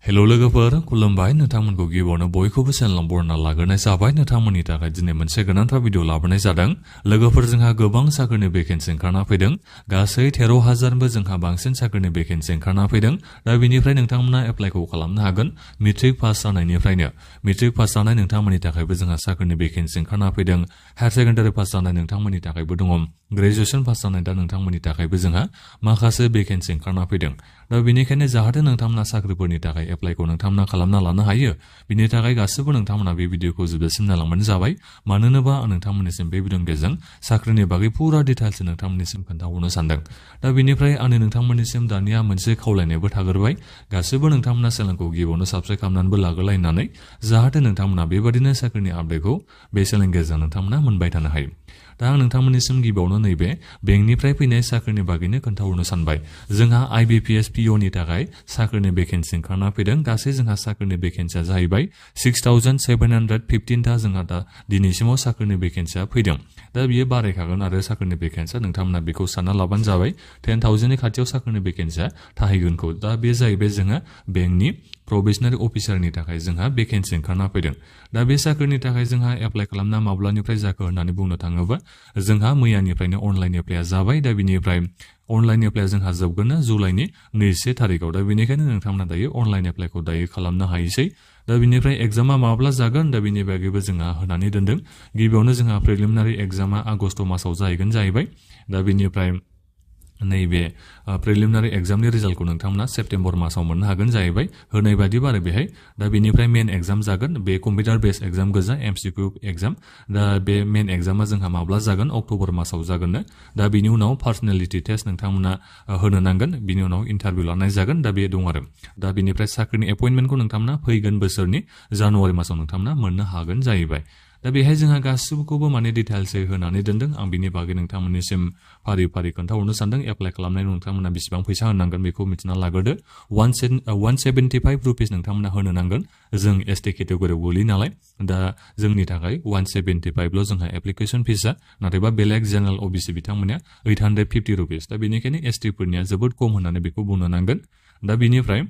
hello लोगोफोर खुलुमबाय नोंथांमोनखौ गिबियावनो बयखौबो चेनेलाव बरायना लाग्रोनाय जाबाय नोंथांमोननि थाखाय दिनै मोनसे गोनांथार भिडिअ लाबोनाय जादों लोगोफोर जोंहा गोबां साख्रिनि भेकेन्सि ओंखारना फैदों गासै 13,000बो जोंहा बांसिन साख्रिनि भेकेन्सि ओंखारना फैदों दा बेनिफ्राय नोंथांमोना एप्लाइखौ खालामनो हागोन मेट्रिक पास जानायनिफ्रायनो मेट्रिक पास जानाय नोंथांमोननि थाखायबो जोंहा साख्रिनि भेकेन्सि ओंखारना फैदों हायार सेकेन्डारि पास जानाय नोंथांमोननि थाखायबो दङ ग्रेजुएसन पास जानाय दा नोंथांमोननि थाखायबो जोंहा माखासे भेकेन्सि ओंखारना फैदों दा बेनिखायनो जाहाथे नोंथांमोना साख्रिफोरनि थाखाय एप्लाइखौ नोंथांमोना खालामना लानो हायो बिनि थाखाय गासिबो नोंथांमोना बे भिडिअखौ जोबजासिम नायलांबानो जाबाय मानो होनोबा नोंथांमोननिसिम बे भिडिअनि गेजेरजों साख्रिनि बागै पुरा डिटेल्स नोंथांमोननिसिम खोन्थाहरनो सानदों दा बेनिफ्राय आंनि नोंथांमोननिसिम दानिया मोनसे खावलायनायबो थागोरबाय गासिबो नोंथांमोना चेनेलखौ गिबियावनो साबस्क्राइब खालामनानैबो लाग्रोलायनानै जाहाथे नोंथांमोना बेबादिनो साख्रिनि आपडेटखौ बे चेनेलनि गेजेरजों नोंथांमोना मोनबाय थानो हायो दा आं नोंथांमोननिसिम गिबियावनो नैबे बेंकनिफ्राय फैनाय साख्रिनि बागैनो खोन्थाहरनो सानबाय जोंहा IBPS PO नि थाखाय साख्रिनि भेकेन्सि ओंखारना फैदों गासै जोंहा साख्रिनि भेकेन्सिया जाहैबाय 6,715 ता जोंहा दा दिनैसिमाव साख्रिनि भेकेन्सिया फैदों दा बियो बारायखागोन आरो साख्रिनि भेकेन्सिया नोंथांमोना बेखौ सानना लाबानो जाबाय 10,000 नि खाथियाव साख्रिनि भेकेन्सिया थाहैगोनखौ दा बे जाहैबाय जोंहा बेंकनि प्रोबेशनारि अफिसारनि थाखाय जोंहा भेकेन्सि ओंखारना फैदों दा बे साख्रिनि थाखाय जोंहा एप्लाइ खालामना माब्लानिफ्राय जाखो होननानै बुंनो थाङोबा जोंहा मैयानिफ्रायनो अनलाइन एप्लाइया जाबाय दा बिनिफ्राय अनलाइन एप्लाइया जोंहा जोबगोन जुलाइनि 21 थारिखआव दा बेनिखायनो नोंथांमोना दायो अनलाइन एप्लाइखौ दायो खालामनो हायोसै दा बिनिफ्राय एग्जामा माब्ला जागोन दा बिनि बागैबो जोंहा होनानै दोनदों गिबियावनो जोंहा प्रिलिमिनारि एग्जामा आगस्ट मासाव जाहैबाय दा बिनिफ्राय नैबे प्रिलिमिनारि एग्जामनि रिजाल्टखौ नोंथांमोना सेप्तेम्बर मासाव मोननो हागोन जाहैबाय होनाय बायदि बारो बेहाय दा बेनिफ्राय मेन एग्जाम जागोन बे कम्पिउटार बेस्ड एग्जाम गोजा MCQ एग्जाम दा बे मेन एग्जामा जोंहा माब्ला जागोन अक्ट'बर मासाव जागोननो दा बिनि उनाव पार्सनेलिटि टेस्ट नोंथांमोना होनो नांगोन बिनि उनाव इन्टारभिउ लानाय जागोन दा बे दं आरो दा बिनिफ्राय साख्रिनि एपइन्टमेन्टखौ नोंथांमोना फैगोन बोसोरनि जानुवारि मासाव नोंथांमोना मोननो हागोन जाहैबाय दा बेहाय जोंहा गासिबोखौबो माने डिटेल्सै होनानै दोनदों आं बिनि बागै नोंथांमोननिसिम फारि फारि खोन्थाहरनो सानदों एप्लाइ खालामनायनि नोंथांमोना बेसेबां फैसा होनांगोन बेखौ मिथिना लाग्रोदो 175 रुपिस नोंथांमोना होनो नांगोन जों ST केटेगरियाव गोलैयो नालाय दा जोंनि थाखाय 175ल' जोंहा एप्लिकेसन फिसा नाथायबा बेलेग जेनेरेल OBC बिथांमोना 850 रुपिस दा बेनिखायनो ST फोरनिया जोबोद खम होननानै बेखौ बुंनो नांगोन दा बिनिफ्राय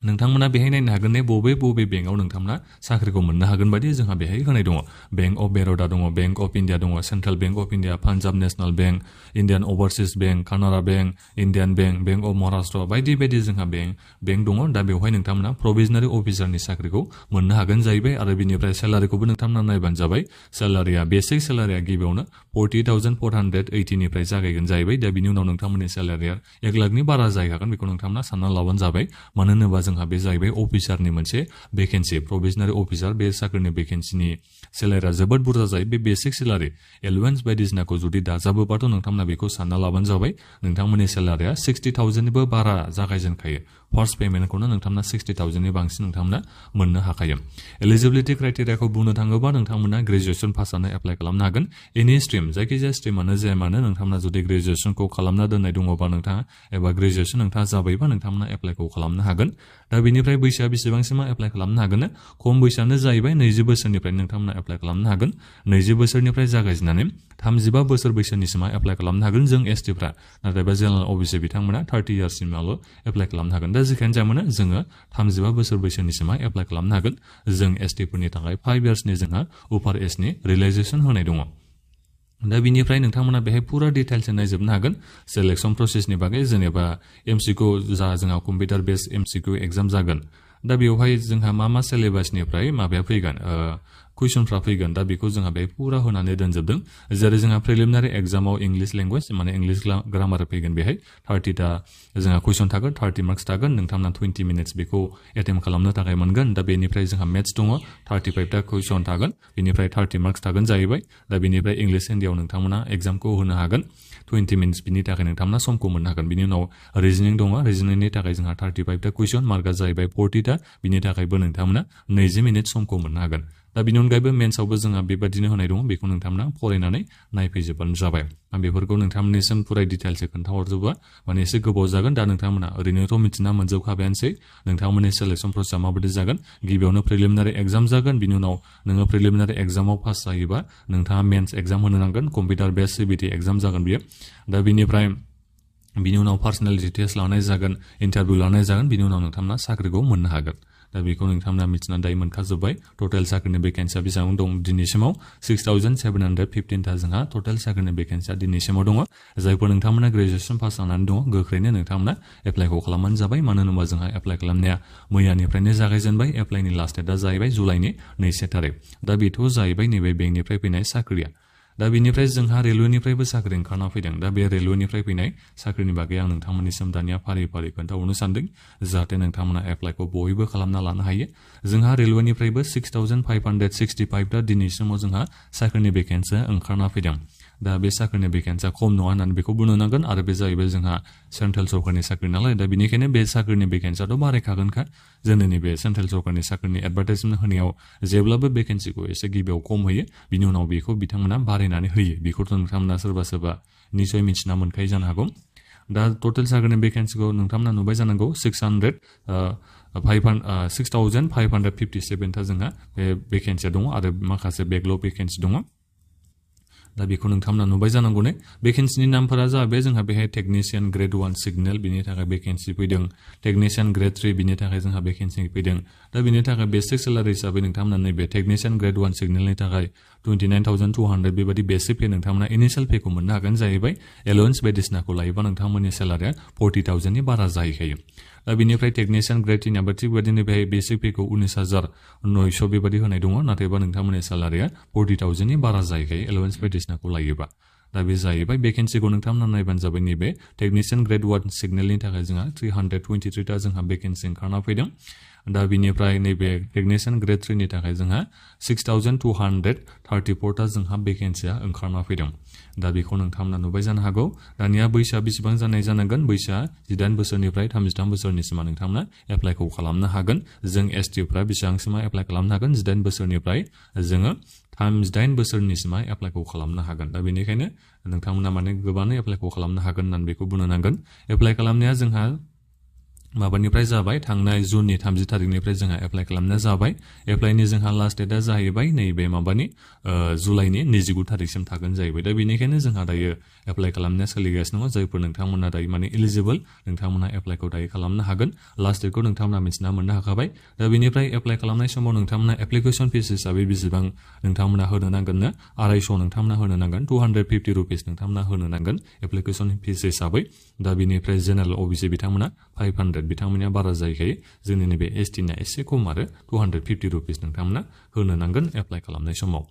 नोंथांमोना बेहाय नायनो हागोन ने बबे बेंकआव नोंथांमोना साख्रिखौ मोननो हागोन बायदि जोंहा बेहाय होनाय दङ बेंक अफ बर'दा दङ बेंक अफ इन्डिया दङ central bank of India Punjab national bank Indian overseas bank Canara bank Indian bank of Maharashtra बायदि बायदि जोंहा बेंक दङ दा बेवहाय नोंथांमोना प्रोभिजनारि अफिसारनि साख्रिखौ मोननो हागोन जाहैबाय आरो बिनिफ्राय सेलारिखौबो नोंथांमोना नायबानो जाबाय सेलारिया बेसिक सेलारिया गिबियावनो 40,480 निफ्राय जागायगोन जाहैबाय दा बिनि उनाव नोंथांमोननि सेलारिया 1 लाखनि बारा जाहैखागोन बेखौ नोंथांमोना सानना लाबानो जाबाय मानो होनोबा जोंहा बे जाहैबाय अफिसारनि मोनसे भेकेन्सि प्रोभिजनारि अफिसार बे साख्रिनि भेकेन्सिनि सेलारिया जोबोद बुरजा जायो बे बेसिक सेलारि एलवेन्स बायदिसिनाखौ जुदि दाजाबोबाथ' नोंथांमोना बेखौ सानना लाबानो जाबाय नोंथांमोननि सेलारिया 60,000निबो बारा जागायजेनखायो फार्स्ट पेमेन्टखौनो नोंथांमोना 60,000नि बांसिन नोंथांमोना मोननो हाखायो एलिजिबिलिटि क्राइटेरियाखौ बुंनो थाङोबा नोंथांमोना ग्रेजुएसन पास जानो एप्लाइ खालामनो हागोन एनि स्ट्रिम जायखिजाया स्ट्रिमानो जाया मानो नोंथांमोना जुदि ग्रेजुएसनखौ खालामना दोननाय दङबा नोंथाङा एबा ग्रेजुएसन नोंथाङा जाबायबा नोंथांमोना एप्लाइखौ खालामनो हागोन दा बेनिफ्राय बैसोआ बेसेबांसिमा एप्लाइ खालामनो हागोन खम बैसोआनो जाहैबाय 20 बोसोरनिफ्राय नोंथांमोना एप्लाइ खालामनो हागोन 20 बोसोरनिफ्राय जागायजेननानै 35 बोसोर बैसोनिसिमा एप्लाइ खालामनो हागोन जों STफ्रा नाथायबा जेनेरेल OBC बिथांमोना 30 इयार्ससिमल' एप्लाइ खालामनो हागोन दा जेखियानो जाया मानो जोङो 35 बोसोर बैसोनिसिमा एप्लाइ खालामनो हागोन जों STफोरनि थाखाय 5 इयार्सनि जोंहा उपार एजनि रिलेक्सेसन होनाय दङ दा बिनिफ्राय नोंथांमोना बेहाय पुरा डिटेल्स नायजोबनो हागोन सिलेक्सन प्रसेसनि बागै जेनेबा MCQ जोंहा कम्पिउटार बेस्ड MCQ एग्जाम जागोन दा बेवहाय जोंहा मा सिलेबासनिफ्राय माबाया फैगोन कुइसनफ्रा फैगोन दा बेखौ जोंहा बेहाय पुरा होनानै दोनजोबदों जेरै जोंहा प्रिलिमिनारि एग्जामाव इंलिश लेंगुवेज माने इंलिश ग्रामार फैगोन बेहाय 30 ता जोंहा कुइसन थागोन 30 मार्क्स थागोन नोंथांमोना 20 मिनिट्स बेखौ एटेम्प खालामनो थाखाय मोनगोन दा बेनिफ्राय जोंहा मेथ्स दङ 35 ता कुइसन थागोन बेनिफ्राय 30 मार्क्स थागोन जाहैबाय दा बेनिफ्राय इंलिश हिन्दीआव नोंथांमोना एग्जामखौ होनो हागोन 20 मिनिट्स बिनि थाखाय नोंथांमोना समखौ मोननो हागोन बिनि उनाव रिजनिं दङ रिजनिंनि थाखाय जोंहा 35 ता कुइसन मार्कआ जाहैबाय 40 ता बिनि थाखायबो नोंथांमोना 20 मिनिट समखौ मोननो हागोन दा बिनि अनगायैबो मेन्सआवबो जोंहा बेबादिनो होनाय दङ बेखौ नोंथांमोना फरायनानै नायफैजोबबानो जाबाय आं बेफोरखौ नोंथांमोननिसिम पुराय डिटेल्सै खोन्थाहरजोबा माने एसे गोबाव जागोन दा नोंथांमोना ओरैनोथ' मिथिना मोनजोबखाबायानोसै नोंथांमोननि सिलेक्सन प्रसेसआ माबायदि जागोन गिबियावनो प्रिलिमिनारि एग्जाम जागोन बिनि उनाव नोङो प्रिलिमिनारि एग्जामाव पास जायोबा नोंथाङा मेन्स एग्जाम होनो नांगोन कम्पिउटार बेस्ड CBT एग्जाम जागोन बियो दा बिनिफ्राय बिनि उनाव पार्सनेलिटि टेस्ट लानाय जागोन इन्टारभिउ लानाय जागोन बिनि उनाव नोंथांमोना साख्रिखौ मोननो हागोन दा बेखौ नोंथांमोना मिथिना दायो मोनखाजोब्बाय टटेल साख्रिनि भेकेन्सिया बेसेबां दं दिनैसिमाव 6715 जोंहा टटेल साख्रिनि भेकेन्सिया दिनैसिमाव दङ जायफोर नोंथांमोना ग्रेजुएसन पास जानानै दङ गोख्रैनो नोंथांमोना एप्लाइखौ खालामबानो जाबाय मानो होनोबा जोंहा एप्लाइ खालामनाया मैयानिफ्रायनो जागायजेनबाय एप्लाइनि लास्ट डेटआ जाहैबाय जुलाइनि 2 तारिख दा बेथ' जाहैबाय नैबे बेंकनिफ्राय फैनाय साख्रिया दा बेनिफ्राय जोंहा रेलवेनिफ्रायबो साख्रि ओंखारना फैदों दा बे रेलवेनिफ्राय फैनाय साख्रिनि बागै आं नोंथांमोननिसिम दानिया फारि फारि खोन्थाहरनो सानदों जाहाथे नोंथांमोना एप्लाइखौ बयबो खालामना लानो हायो जोंहा रेलवेनिफ्रायबो 6565 दा दिनैसिमाव जोंहा साख्रिनि भेकेन्सिया ओंखारना फैदों दा बे साख्रिनि भेकेन्सिया खम नङा होननानै बेखौ बुंनो नांगोन आरो बे जाहैबाय जोंहा सेन्ट्रेल सरकारनि साख्रि नालाय दा बेनिखायनो बे साख्रिनि भेकेन्सियाथ' बारायखागोनखा जोंनि नैबे सेन्ट्रेल सरकारनि साख्रिनि एडभार्टाइजमेन्ट होनायाव जेब्लाबो भेकेन्सिखौ एसे गिबियाव खम होयो बिनि उनाव बेखौ बिथांमोना बारायनानै होयो बेखौथ' नोंथांमोना सोरबा निसय मिथिना मोनखायो जानो हागौ दा टटेल साख्रिनि भेकेन्सिखौ नोंथांमोना नुबाय जानांगौ 6557 था जोंहा बे भेकेन्सिया दङ आरो माखासे बेकलग भेकेन्सि दङ दा बेखौ नोंथांमोना नुबाय जानांगौ ने भेकेन्सिनि नामफोरा जाबाय जोंहा बेहाय टेकनिशियान ग्रेड 1 सिगनेल बिनि थाखाय भेकेन्सि फैदों टेकनिशियान ग्रेड 3 बिनि थाखाय जोंहा भेकेन्सि फैदों दा बिनि थाखाय बेसिक सेलारि हिसाबै नोंथांमोना नैबे टेकनिशियान ग्रेड 1 सिगनेलनि थाखाय 29200 बेबायदि बेसिक पे नोंथांमोना इनिशियेल पेखौ मोननो हागोन जाहैबाय एलाउन्स बायदिसिनाखौ लायोबा नोंथांमोननि सेलारिया 40000 नि बारा जाहैखायो दा बिनिफ्राय टेकनिशियान ग्रेड 3 नाबो थिग बेबायदिनो बेहाय बेसिक पेखौ 19900 बेबायदि होनाय दङ नाथायबा नोंथांमोननि सेलारिया 40000 नि बारा जाहैखायो एलाउन्स बायदिसिनाखौ लायोबा दा बे जाहैबाय भेकेन्सिखौ नोंथांमोना नायबानो जाबाय नैबे टेकनिशियान ग्रेड 1 सिगनेलनि थाखाय जोंहा 323 ता जोंहा भेकेन्सि ओंखारना फैदों दा बिनिफ्राय नैबे टेकनिशियान ग्रेड 3 नि थाखाय जोंहा 6234 ता जोंहा भेकेन्सिया ओंखारना फैदों दा बेखौ नोंथांमोना नुबाय जानो हागौ दानिया बैसोआ बेसेबां जानाय जानांगोन बैसोआ 18 बोसोरनिफ्राय 33 बोसोरनिसिम नोंथांमोना एप्लाइखौ खालामनो हागोन जों एसटिफ्रा बेसेबांसिम एप्लाइ खालामनो हागोन 18 बोसोरनिफ्राय जोङो 38 बोसोरनिसिम एप्लाइखौ खालामनो हागोन दा बेनिखायनो नोंथांमोना माने गोबाङानो एप्लाइखौ खालामनो हागोन होननानै बेखौ बुंनो नांगोन एप्लाइ खालामनाया जोंहा माबानिफ्राय जाबाय थांनाय जुननि 30 तारिखनिफ्राय जोंहा एप्लाइ खालामनाय जाबाय एप्लाइनि जोंहा लास्ट डेटआ जाहैबाय नैबे माबानि जुलाइनि 29 तारिखसिम थागोन जाहैबाय दा बेनिखायनो जोंहा दायो एप्लाइ खालामनाया सोलिगासिनो दङ जायफोर नोंथांमोना दायो माने एलिजिबल नोंथांमोना एप्लाइखौ दायो खालामनो हागोन लास्ट डेटखौ नोंथांमोना मिथिना मोननो हाखाबाय दा बेनिफ्राय एप्लाइ खालामनाय समाव नोंथांमोना एप्लिकेसन फिस हिसाबै बेसेबां नोंथांमोना होनो नांगोननो 250 नोंथांमोना होनो नांगोन 250 रुपिस नोंथांमोना होनो नांगोन एप्लिकेसन फिस हिसाबै दा बेनिफ्राय जेनेरेल ओबिसि बिथांमोना 500 बिथांमोननिया बारा जाहैखायो जोंनि नैबे एसटिना एसे खम आरो 250 रुपिस नोंथांमोना होनो नांगोन एप्लाइ खालामनाय समाव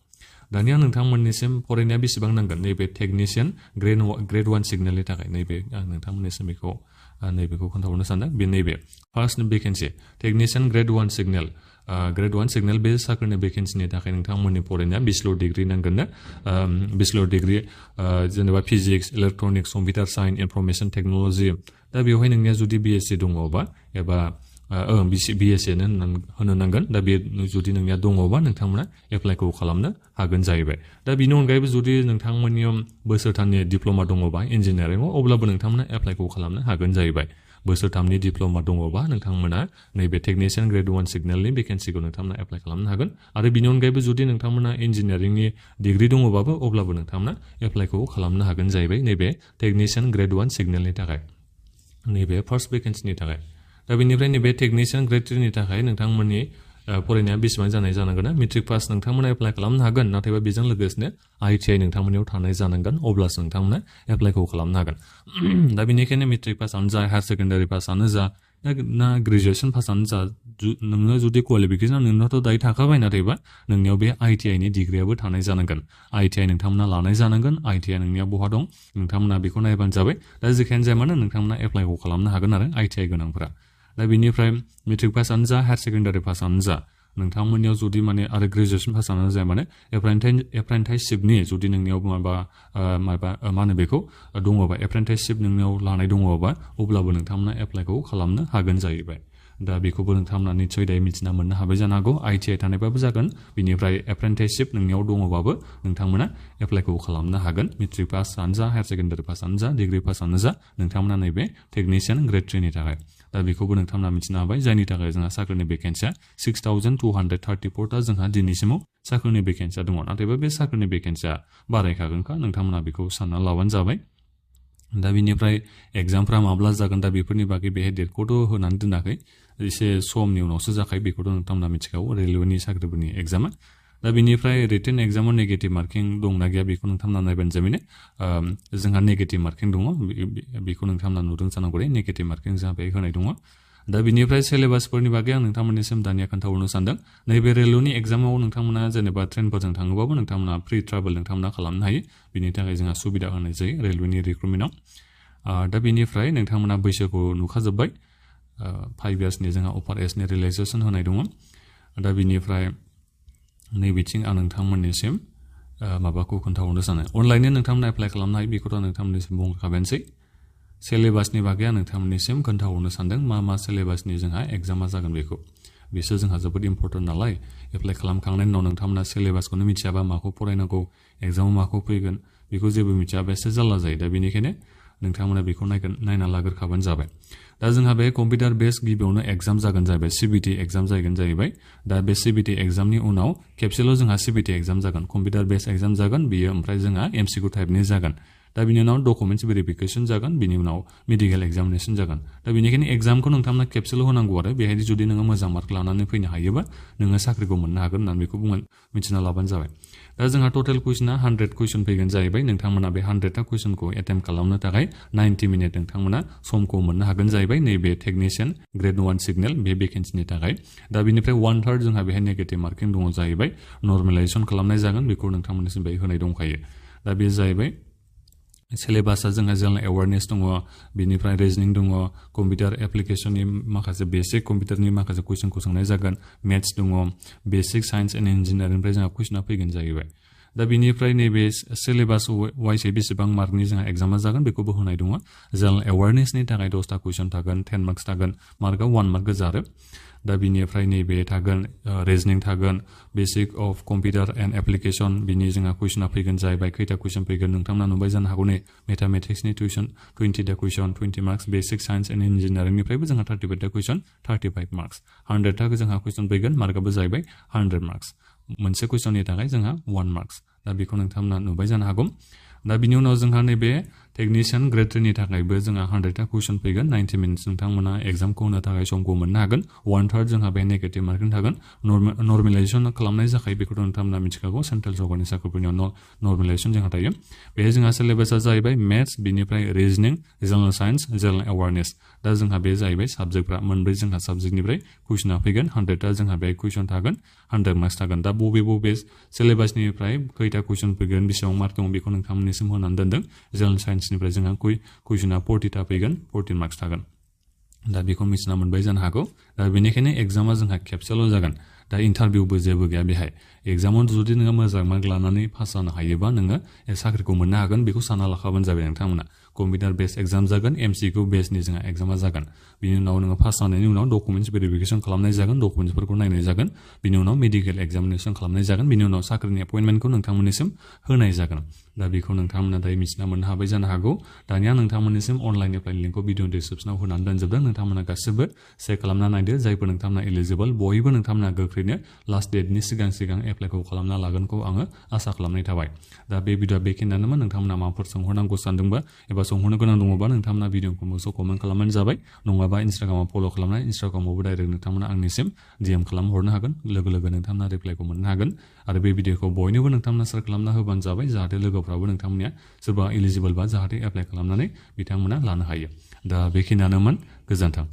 दानिया नोंथांमोननिसिम फरायनाया बेसेबां नांगोन नैबे टेकनिशियान ग्रेड 1 सिगनेलनि थाखाय नैबे आं नोंथांमोननिसिम नैबेखौ खोन्थाहरनो सानदों बे नैबे फार्स्ट भेकेन्सि टेकनिशियान ग्रेड 1 सिगनेल बे साख्रिनि भेकेन्सिनि थाखाय नोंथांमोननि फरायनाया बेचलर डिग्री नांगोन ना बेचलर डिग्री जेनेबा physics electronics computer science information technology दा बेवहाय नोंनिया जुदि बिएससि दङबा एबा बिएससि होनो नांगोन दा बे जुदि नोंनिया दङबा नोंथांमोना एप्लाइखौ खालामनो हागोन जाहैबाय दा बिनि अनगायैबो जुदि नोंथांमोननियाव बोसोरथामनि डिप्ल'मा दङबा इन्जिनियारिंआव अब्लाबो नोंथांमोना एप्लाइखौ खालामनो हागोन जाहैबाय बोसोरथामनि डिप्ल'मा दङबा नोंथांमोना नैबे टेकनिशियान ग्रेड 1 सिगनेलनि भेकेन्सिखौ नोंथांमोना एप्लाइ खालामनो हागोन आरो बिनि अनगायैबो जुदि नोंथांमोना इन्जिनियारिंनि डिग्री दङबाबो अब्लाबो नोंथांमोना एप्लाइखौ खालामनो हागोन जाहैबाय नैबे टेकनिशियान ग्रेड 1 सिगनेलनि थाखाय नैबे फार्स्ट भेकेन्सिनि थाखाय दा बेनिफ्राय नैबे टेकनिशियान ग्रेड 3 नि थाखाय नोंथांमोननि फरायनाया बेसेबां जानाय जानांगोन मेट्रिक पास नोंथांमोना एप्लाइ खालामनो हागोन नाथायबा बेजों लोगोसेनो आईटीआई नोंथांमोननियाव थानाय जानांगोन अब्लासो नोंथांमोना एप्लाइखौ खालामनो हागोन दा बेनिखायनो मेट्रिक पासआनो जा हायार सेकेन्डारि पासआनो जा ना ग्रेजुएसन पासआनो जा नोङो जुदि क्वालिफिकेसन नोंनावथ' दायो थाखाबाय नाथायबा नोंनियाव बे आईटीआईनि डिग्रियाबो थानाय जानांगोन आईटीआई नोंथांमोना लानाय जानांगोन आईटीआई नोंनिया बहा दं नोंथांमोना बेखौ नायबानो जाबाय दा जेखियानो जाया मानो नोंथांमोना एप्लाइखौ खालामनो हागोन आरो आईटीआई गोनांफोरा दा बेनिफ्राय मेट्रिक पासआनो जा हायार सेकेन्डारि पासआनो जा नोंथांमोननियाव जुदि माने आरो ग्रेजुएसन पासआनो जाया माने एप्रेन्टाइसशिपनि जुदि नोंनियाव मा होनो बेखौ दङबा एप्रेन्टाइसशिप नोंनियाव लानाय दङबा अब्लाबो नोंथांमोना एप्लाइखौ खालामनो हागोन जाहैबाय दा बेखौबो नोंथांमोना निसय दायो मिथिना मोननो हाबाय जानो हागौ आईटीआई थानायबाबो जागोन बिनिफ्राय एप्रेन्टाइसशिप नोंनियाव दङबाबो नोंथांमोना एप्लाइखौ खालामनो हागोन मेट्रिक पासआनो जा हायार सेकेन्डारि पासआनो जा डिग्री पासआनो जा नोंथांमोना नैबे टेकनिशियान ग्रेड 3 नि थाखाय दा बेखौबो नोंथांमोना मिथिनो हाबाय जायनि थाखाय जोंहा साख्रिनि भेकेन्सिया 6234 ता जोंहा दिनैसिमाव साख्रिनि भेकेन्सिया दङ नाथायबा बे साख्रिनि भेकेन्सिया बारायखागोनखा नोंथांमोना बेखौ सानना लाबानो जाबाय दा बिनिफ्राय एग्जामफ्रा माब्ला जागोन दा बेफोरनि बागै बेहाय डेटखौथ' होनानै दोनाखै एसे समनि उनावसो जाखायो बेखौथ' नोंथांमोना मिथिखागौ रेलवेनि साख्रिफोरनि एग्जामा दा बिनिफ्राय रिटेन एग्जामाव नेगेटिभ मार्किं दंना गैया बेखौ नोंथांमोना नायबानो जाबायनो जोंहा नेगेटिभ मार्किं दङ बेखौ नोंथांमोना नुदों जानांगौ नेगेटिभ मार्किं जोंहा बेहाय होनाय दङ दा बिनिफ्राय सिलेबासफोरनि बागै आं नोंथांमोननिसिम दानिया खोन्थाहरनो सानदों नैबे रेलवेनि एग्जामाव नोंथांमोना जेनेबा ट्रेनफोरजों थाङोबाबो नोंथांमोना फ्रि ट्राभेल नोंथांमोना खालामनो हायो बिनि थाखाय जोंहा सुबिदा होनाय जायो रेलवेनि रिक्रुटमेन्टआव दा बिनिफ्राय नोंथांमोना बैसोखौ नुखाजोब्बाय 5 इयार्सनि जोंहा अफार एजनि रिलेक्सेसन होनाय दङ दा बिनिफ्राय नैबेथिं आं नोंथांमोननिसिम माबाखौ खोन्थाहरनो सानो अनलाइननो नोंथांमोना एप्लाइ खालामनो हायो बेखौथ' नोंथांमोननिसिम बुंखाबायानोसै सिलेबासनि बागै आं नोंथांमोननिसिम खोन्थाहरनो सानदों मा सिलेबासनि जोंहा एग्जामा जागोन बेखौ बिसोर जोंहा जोबोद इम्पर्टेन्ट नालाय एप्लाइ खालामखांनायनि उनाव नोंथांमोना सिलेबासखौनो मिथियाबा माखौ फरायनांगौ एग्जामाव माखौ फैगोन बेखौ जेबो मिथियाबा एसे जारला जायो दा बेनिखायनो नोंथांमोना बेखौ नायना लाग्रोखाबानो जाबाय दा जोंहा बे कम्पिउटार बेस गिबियावनो एग्जाम जागोन जाहैबाय सिबिटि एग्जाम जागोन जाहैबाय दा बे सिबिटि एग्जामनि उनाव खेबसेल' जोंहा सिबिटि एग्जाम जागोन कम्पिउटार बेस एग्जाम जागोन बियो ओमफ्राय जोंहा एमसिकिउ टाइपनि जागोन दा बिनि उनाव डकुमेन्ट्स भेरिफिकेसन जागोन बिनि उनाव मेडिकेल एग्जामिनेसन जागोन दा बेनिखायनो एग्जामखौ नोंथांमोना खेबसेल' होनांगौ आरो बेहाय जुदि नोङो मोजां मार्क लानानै फैनो हायोबा नोङो साख्रिखौ मोननो हागोन होननानै बेखौ मिथिना लाबानो जाबाय दा जोंहा टटेल कुइसना 100 कुइसन फैगोन जाहैबाय नोंथांमोना बे 100टा कुइसनखौ एटेम्प खालामनो थाखाय 90 मिनिट नोंथांमोना समखौ मोननो हागोन जाहैबाय नैबे टेकनिशियान ग्रेड 1 सिगनेल बे भेकेन्सिनि थाखाय दा बिनिफ्राय 1/3 जोंहा बेहाय नेगेटिभ मार्किं दङ जाहैबाय नर्मेलाइजेसन खालामनाय जागोन बेखौ नोंथांमोननिसिम बेहाय होनाय दंखायो दा बे जाहैबाय सिलेबासा जोंहा जेनेरेल एवारनेस दङ बिनिफ्राय रिजनिं दङ कम्पिउटार एप्लिकेशननि माखासे बेसिक कम्पिउटारनि माखासे कुइसनखौ सोंनाय जागोन मेथ्स दङ बेसिक साइन्स एन्ड इन्जिनियारिंनिफ्राय जोंहा कुइसना फैगोन जाहैबाय दा बिनिफ्राय नैबे सिलेबास वाइसै बेसेबां मार्कनि जोंहा एग्जामा जागोन बेखौबो होनाय दङ जेनेरेल एवारनेसनि थाखाय 10टा कुइसन थागोन 10 मार्क्स थागोन मार्कआ 1 मार्क गोजा आरो दा बिनिफ्राय नैबे थागोन रिजनिं थागोन basic of computer and application बिनि जोंहा कुइसना फैगोन जाहैबाय खैथा कुइसन फैगोन नोंथांमोना नुबाय जानो हागौ नै मेथामेटिक्सनि टिउसन 20टा question 20 marks basic science and इन्जिनियारिंनिफ्रायबो जोंहा 35टा कुइसन 35 मार्क्स 100टा जोंहा कुइसन फैगोन मार्कआबो जाहैबाय 100 मार्क्स मोनसे कुइसननि थाखाय जोंहा 1 मार्क्स दा बेखौ नोंथांमोना नुबाय जानो हागौ दा बिनि उनाव जोंहा नैबे टेकनिशियान ग्रेड 3 नि थाखायबो जोंहा 100टा कुइसन फैगोन 90 मिनिट्स नोंथांमोना एग्जामखौ होनो थाखाय समखौ मोननो हागोन 1/3 जोंहा बे नेगेटिभ मार्किं थागोन नर्मेलाइजेसन खालामनाय जाखायो बेखौथ' नोंथांमोना मिथिखागौ सेन्ट्रेल सरकारनि साख्रिफोरनियाव नर्मेलाइजेसन जोंहा थायो बेहाय जोंहा सिलेबासा जाहैबाय मेथ्स बिनिफ्राय रिजनिं जेनेरेल साइन्स जेनेरेल एवारनेस दा जोंहा बे जाहैबाय साबजेक्टफ्रा मोनब्रै जोंहा साबजेक्टनिफ्राय कुइसना फैगोन 100टा जोंहा बे कुइसन थागोन 100 मार्क्स थागोन दा बबे सिलेबासनिफ्राय खैथा कुइसन फैगोन बेसेबां मार्क दं बेखौ नोंथांमोननिसिम होनानै दोनदों जेनेरेल साइन्सनिफ्राय जोंहा कुइसना 40टा फैगोन 14 मार्क्स थागोन दा बेखौ मिथिना मोनबाय जानो हागौ दा बेनिखायनो एग्जामा जोंहा खेबसेल' जागोन दा इन्टारभिउबो जेबो गैया बेहाय एग्जामाव जुदि नोङो मोजां मार्क लानानै पास जानो हायोबा नोङो साख्रिखौ मोननो हागोन बेखौ सानना लाखाबानो जाबाय नोंथांमोना कम्पिउटार बेस एग्जाम जागोन एमसिकिउ बेसनि जोंहा एग्जामा जागोन बिनि उनाव नोङो पास जानायनि उनाव डकुमेन्ट्स भेरिफिकेसन खालामनाय जागोन डकुमेन्ट्सफोरखौ नायनाय जागोन बिनि उनाव मेडिकेल एग्जामिनेसन खालामनाय जागोन बिनि उनाव साख्रिनि एपइन्टमेन्टखौ नोंथांमोननिसिम होनाय जागोन दा बेखौ नोंथांमोना दायो मिथिना मोननो हाबाय जानो हागौ दानिया नोंथांमोननिसिम अनलाइन एप्लाइ लिंकखौ भिडिअ डिसक्रिपसनाव होनानै दोनजोबदों नोंथांमोना गासिबो चेक खालामना नायदो जायफोर नोंथांमोना एलिजिबल बयबो नोंथांमोना गोख्रैनो लास्ट डेटनि सिगां एप्लाइखौ खालामना लागोनखौ आङो आसा खालामनाय थाबाय दा बे भिडिअआ बेखिनियानोमोन नोंथांमोना माबाफोर सोंहरनांगौ सानदोंबा एबा सोंहरनो गोनां दङबा नोंथांमोना भिडिअखौ मोजां कमेन्ट खालामबानो जाबाय नङाबा इन्स्टाग्रामाव फल' खालामनाय इन्स्टाग्रामावबो डाइरेक्ट नोंथांमोना आंनिसिम DM खालामहरनो हागोन लोगो नोंथांमोना रिप्लाइखौ मोननो हागोन आरो बे भिडिअखौ बयनोबो नोंथांमोना शेयार खालामना होबानो जाबाय जाहाथे लोगोफ्राबो नोंथांमोना सोरबा एलिजिबल बा जाहाथे एप्लाइ खालामनानै बिथांमोना लानो हायो दा बेखिनियानोमोन गोजोन्थों